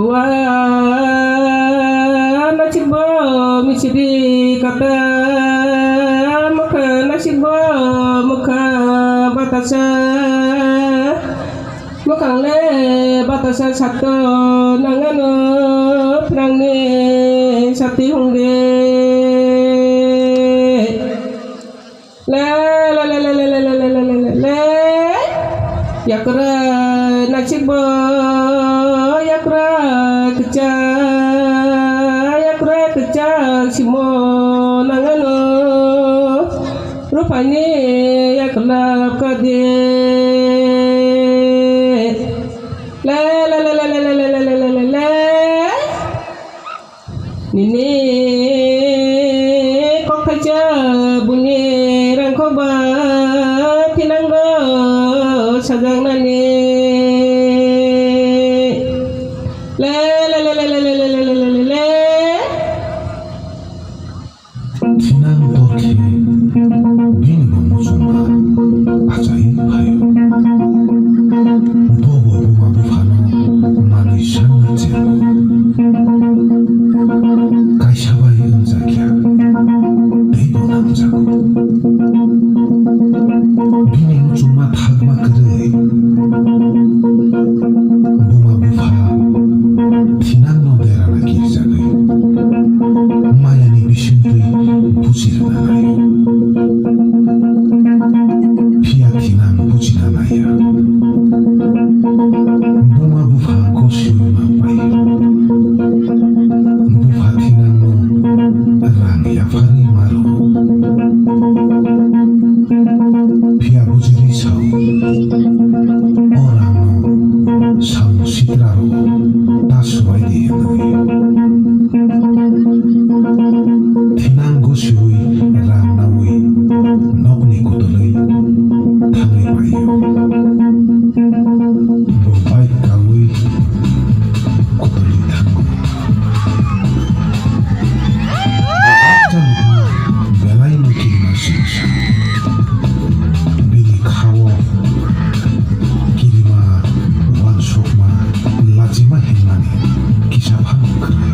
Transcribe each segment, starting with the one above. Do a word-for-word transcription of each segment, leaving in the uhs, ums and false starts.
Wa nasikbo misiri kata, mukha nasikbo mukha batasa, mukhang le batasa sato nangano phrangni sati hungde. Le, le, le. Yakra nasikbo, yakra kicha, yakra kicha simo nangano. Rupani yakla kadi. Le, le, le. Nini kok thaisa buini rangkhoba thinango sajaknani. Le, le, le. Thinang torkhe bini bo muchungma achai phaio. Bobo buma buphano manwi sanna chengo. Kaisa bai wngjakya, teibo nangjago. Bini muchungma thakma kwrwi buma bupha thinangno derana kirijagwi mayani bisingtwi buchirwna naio. Phiya thinang buchina naiya. Buma bupha gosiwi ma pai. Bupha thinangno rang yapharwi ma rwo. Phiya bujiri sao, o rangno samung sitra rwo ta swbai di hwnwi. Thinang gosiwi rang nawi nokni kutulwi thangwi paio. Bo bike kawi kutulwi thango. Belai no kirima singsa. Bini khao kirima, uansukma, lachima hinmani kisa phano kwrwi.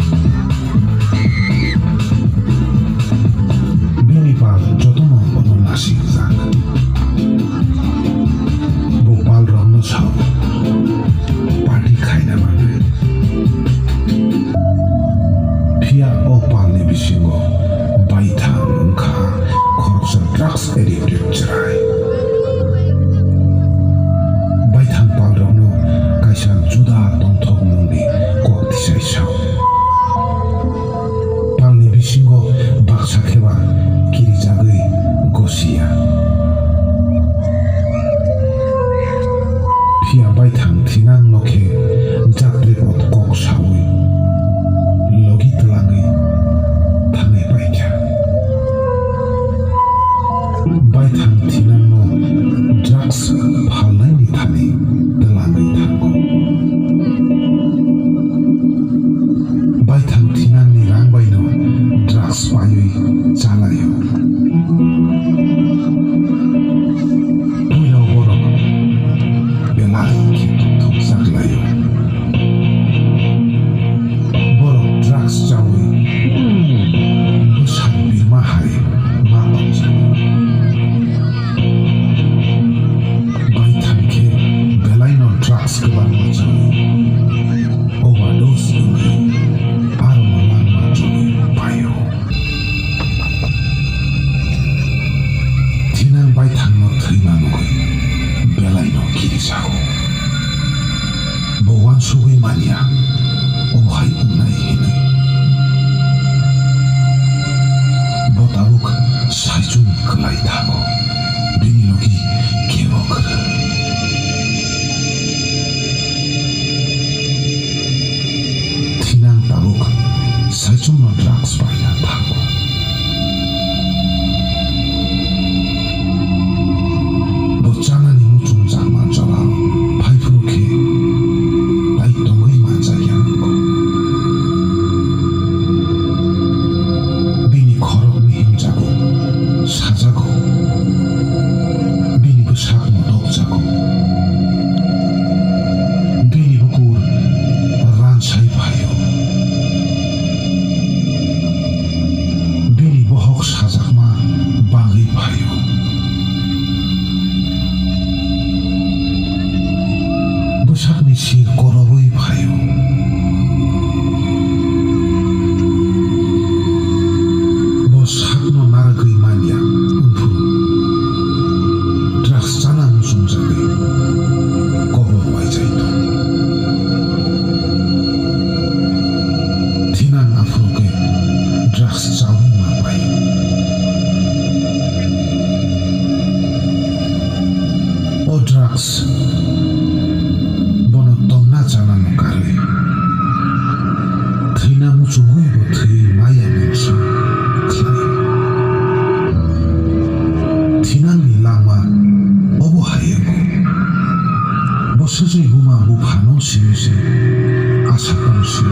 Bini pal jotono bono nasikjak. Bo palrokno sao, party khaina bagwi. Phiya o palni bisingo baithang wngkha khoroksa drugs addicted chwrai. Baithang palrokno kaisa juda tongthokmungni kok tisai sao. Palni bisingo baksa kheba kirijagwi gosiya. Phiya baithang thinang no khe jatrepot kok saui logi twlangwi thangwi paikha. Baithang thinangno drugs phalnaini thani twlangwi thango. Baithang thinangni rang baino drugs paiwi chalaio. Puila borok belai khe tongthok chaklaio. Borok drugs chaui bwsa birma hai ma tongjago. Baithang khe belaino drugs kwbangma chaui overdose wngwi aro malangma choli paio. Thinang baithangno thwima nugwi belaino kirijago. Bo uansugwi manya, omo hai wngnai hinwi. Bo tabuk saichung kwlai thango, bini logi kebo kwrwi. Thinang tabuk saichungno drugs paina thango. Bo chanani muchungjakma jora phaiphuru khe tai tongwi manjakya wngo. Bini khorokni himjago, sajago. Sana no karwi. Thwina muchungwi bo thwi maya mungsa khlai. Thinangni lama obo hai wngo. Bo swjwi buma buphano simi se asa tong si.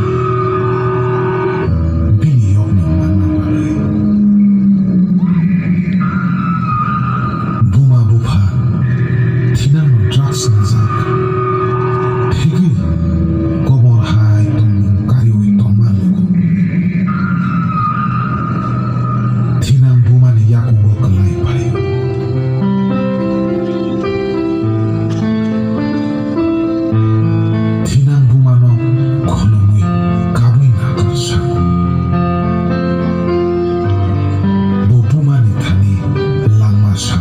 Bini yokno manna bagwi. Buma bupha thinangno drugs wngjak. Thigwi kobor hai tongmung kariwi tongma nugo. Thinang bumani yakungo kwlai phaio. Thinang bumano khulumwi kabwi nakarsa. Bo bumani thani langma sa.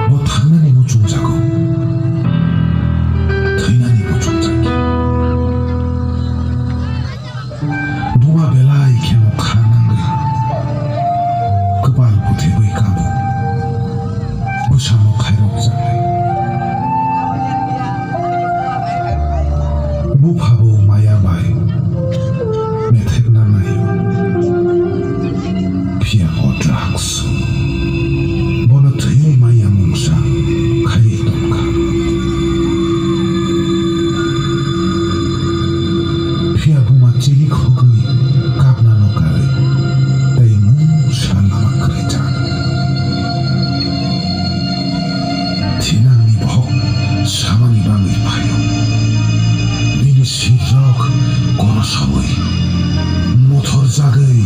Bo thangnani muchungjago, thwinani muchungjak. Buma belai kheno kha nangwi kwpal buthebwi kabo. Bwsamo khairok jaknai. Buphabo maya bai methekna naio. Phiya o drugs bono thwiwi maya mungsa khaiwi tongkha. Phiya buma chirik hogwi kapnano karwi tei mungsa lama kwrwijak. Thinangni bohok samani bagwi phaio. Bini sitrok kono sawi, mothor jagwi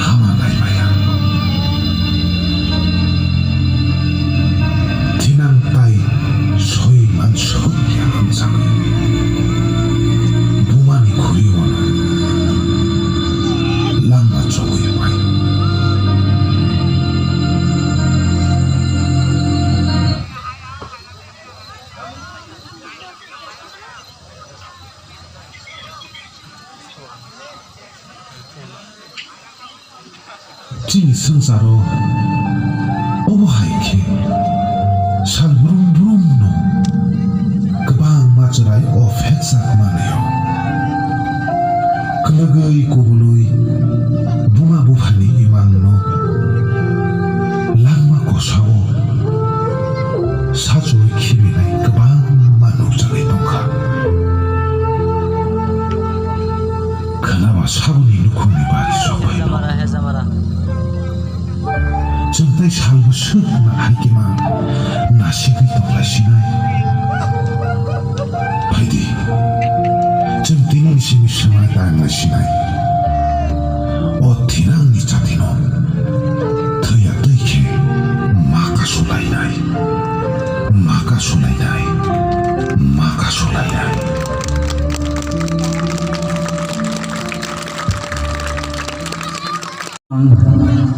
hama naimaya. Thinang tai soi man soi ya hamjagwi. Bumani khuri wano langma chogwi pai. Chini swngcharo obo hai khe sal brum brum no kwbangma chwrai o phekjak manwi o. Kwlwgwi kubului buma buphani imang no langma kosao sachuwi khibiwi kwbangma nukjagwi tongkha. Khwnaba saboni nukhungni bari sokphai. Hejamara, hejamara. Chwng tei salbo swk na hai khe ma nasigwi tonglai sinai. Phaidi, chwng tini ni simi swmai ta wnglai sinai. O thinangni chatino thwiya twi khe ma kasulainai, ma kasulainai, ma kasulainai. Ang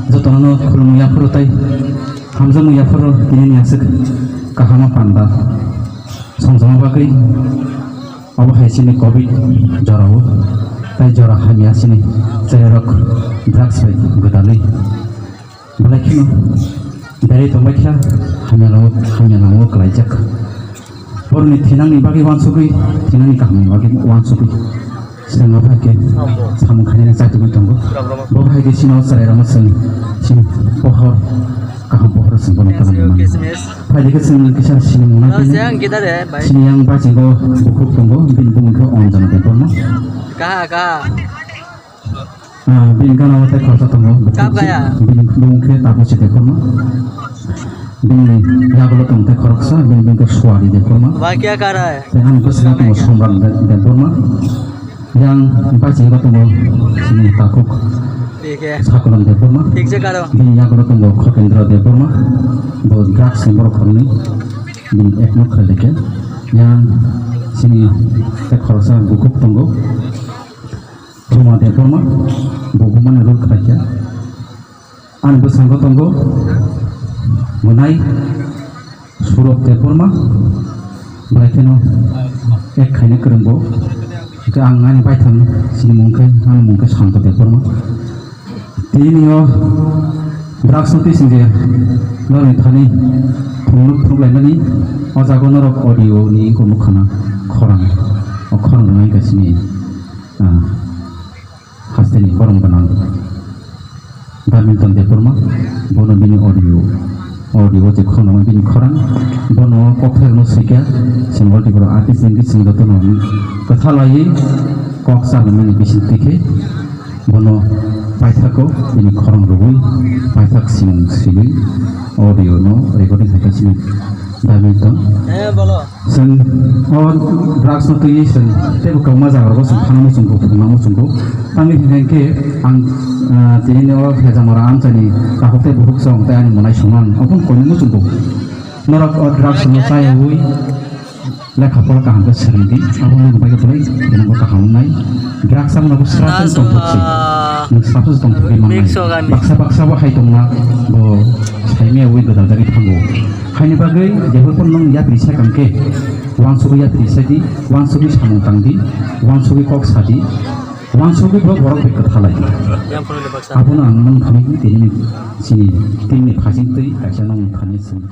jotono khulumwi yaphuru tei hamjakmung yaphuru tini ni aswk kahama panda songjakma bagwi obo hai chini covid jorao tei jora hamya chini cherairok drugs bai gwdalwi belai kheno berwi tongbaikha hamya nangma, hamya nangma kwlaijak. Borokni thinangni bagwi uansugwi, thinangni kahamni bagwi uansugwi. Chwng o hai khe samung khainani chaitugwi tongo. Bo hai khe chini o chwrairokno chwng chini pohor, kaham pohor chwng bono twlangwi mano. Phaidi khe chwng kisa sinimung nai khe chini yang bachingo bukhuk tongo, bini bumung khe Anjana Debbarma. Ah, bini gana o tei khoroksa tongo. Kap gaya. Bini bumung khe Tapusi Debbarma. Bini yagulo tong tei khoroksa, bini bumung khe Suari Debbarma. Ba kya kar raha hai? Tei ani bwskango tongo Somrat De-, Debbarma. Yang bachingo tongo chini takhuk Thik hai. Sakulam Debbarma. Thik se karo. Bini yagulo tongo Khotendra Debbarma. Bo drugs ni borok khoroknwi bini ekno khlai laikha. Yang chini tei khoroksa bukhuk tongo. Ruma Debbarma, bo bumani role khlaikha. Ani bwskango tongo Mwnai Surok Debbarma, belai kheno ek khaina kwrwng bo. Hwnkhe ang ani baithang chini mung khe, ani mung khe Santo Debbarma. Tini o drugs no twi singje norokni thani Phunuk phunuk lainani o jaga norok audio ni wngkha nukha na khorang. O khorang rwnai kaisa ni, ah, hasteni borom gwnang Badminton Debbarma, bono bini audio, audio je khorang bini khorang, bono kokthai no swikha, chwng already borok artist wngwi chwng jotono kwtha laiwi kok cha nangmani bising twi khe. Bono paithakgo bini khorang rwui, paithak simung simi audio no recording khaikha simi badminton. Chwng o drugs no twiwi chwng teibo kwbangma jaga rogo chwng thangna muchungo, phunukna muchungo. Tamni hinkhe ang, ah, tini o Hejamara amchaini takhuk tei bukhuk chwng tei ani monai songmang ophun koinwi muchungo. Norok o drugs no chayaui lekha pora kaham khe swrwngdi, abo nokni bagwi belai kheno bo kaham wngnai. Drugs ang nogo srapsa tongthokse. Nwng srapsa tongthokgwi mannai. Baksa baksa bo hai tongma bo saimaya ui gwdal jagwi thango. Haini bagwi jephuru phano nwng yapri sakang khe, uansugwi yapri sadi, uansugwi samung tangdi, uansugwi kok sadi, uansugwi bo borok bai kwthalai. Abono ang nwng thani tini chini team ni phasing twi kaisa nwng thani sini.